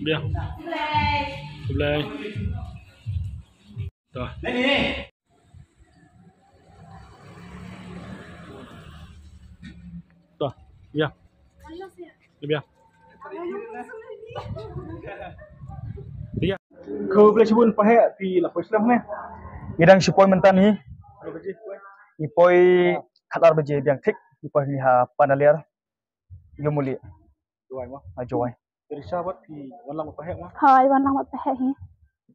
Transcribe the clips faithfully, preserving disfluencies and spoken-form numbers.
Ïa. Khublei. To. To. Ïa. Ïa. Ïa. Khublei shibun, paheh phi la poi slem ne? Ngi dang shu poi mynta hi. Ngi poi khatar baje biang thik. Ngi poi hi ha Panaliar. Ïa muli. Jowai mo? Ha Jowai. Dari Shah wat phi wan lang paheh mo? Hooid, wan lang paheh hi.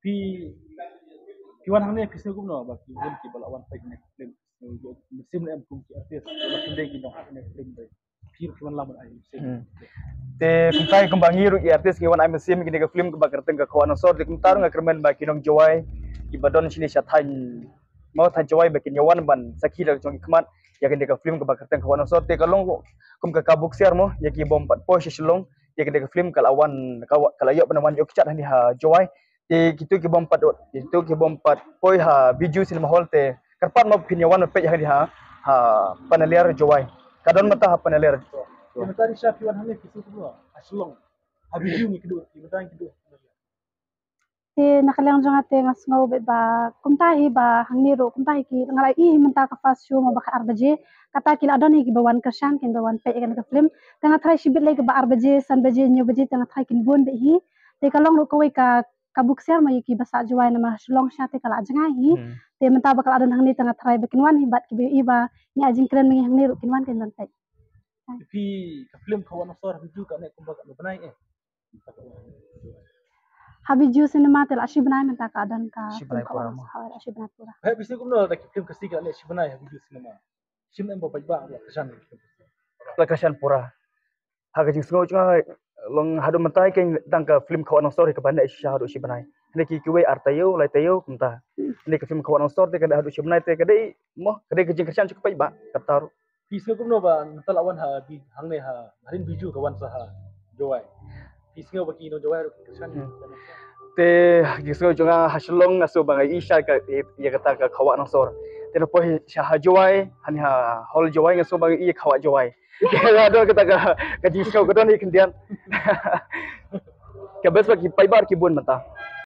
Phi, phi wan hangne phi sngew kumno ba ki bun kiba la wan peit ne film? Mynsiem ne em kum ki artist ba phi dei ki nongak ne film dei. Phi ruh phi wan lang ban ai mynsiem. Hmm. Te kumta kumba ngi ruh ki artist ngi wan ai mynsiem kine ka film kaba kyrteng ka Khawah Nongsor, te kumta ruh nga kyrmen ba ki nong Jowai kiba don shane sha thaiñ mo, thaiñ Jowai ba kin ïa wan ban sakhi da ka jong ki khmat ïa kane ka film kaba kyrteng Khawah Nongsor. Te ka long kum ka kabu ksiar mo ïa ki bym pat poi sha Shillong, ïa kane ka film ka la wan, ka wa-, ka la ïoh ban wan ïoh kjat hangne ha Jowai. Te kito ki bym pat, kito ki bym pat poi ha Bijou Cinema Hall te kyrpad mo phin ïa wan peit hangne ha, ha Panaliar Jowai. Ka don mynta ha Panaliar. Te mynta Risha phi wan hangne phi sngew kumno ha Shillong? Ha Bijou ngi kduh, phi mynta ngi kduh. Te na ka liang jong nga te nga sngew beit ba kumta hi ba hangne ruh kumta hi ki, nga la ïohi hi mynta ka first show mo ba ka ar baje. Kata ki la don hi kiba wan kyrshan, kiba wan peit ïa kane ka film. Te nga tharai shibit lei kaba ar baje, san baje, hynñiew baje te nga tharai kin bun beit hi. Te ka long ruh kawei ka, ka kabu ksiar mo ïa kiba sah Jowai namar ha Shillong sha te ka la jngai hi. Hmm. Te mynta ba ka la don hangne te nga tharai ba kin wan hi bad kiba ïohi ba ngi ai jingkren ma ngi hangne ruh kin wan kin don peit. Phi ka film Khawah Nongsor ha Bijou ka ne kumba ka bnai eh? Ha Bijou Cinema te la shi bnai mynta ka don ka film Khawah Nongsor, ha shi bnai pura. Hei, phi sngew kumno da ki film Khasi ka ne shi bnai ha Bijou Cinema? Shim em ba paidbah la kyrshan ki film Khasi? La kyrshan pura. Ha ka jingsngew jong nga long haduh mynta kein tang ka film Khawah Nongsor hi kaba ne shisha haduh shi bnai. Hynrei ki kiwei ar taïew, lai taïew kumta. Hynrei ka film Khawah Nongsor te ka dei haduh shi bnai te ka dei mo, ka dei ka jingkyrshan sha ki paidbah kata ruh. Phi sngew kumno ba mynta la wan ha Bi-, hangne ha hadien Bijou ka wan sa ha Jowai? Phi sngew ba ki nong Jowai ruh ki kyrshan? Hmm. Te ki sngew jong nga ha Shillong nga sngew ba nga ïohi sha ka, ïa kata ka Khawah Nongsor. Te na poi sha ha Jowai, hangne ha hall Jowai nga sngew ba nga ïohi Khawah Jowai. Ka don kata ka, ka jingsngew ka don hi khyndiat. Ka best ba ki paidbah ki bun mynta.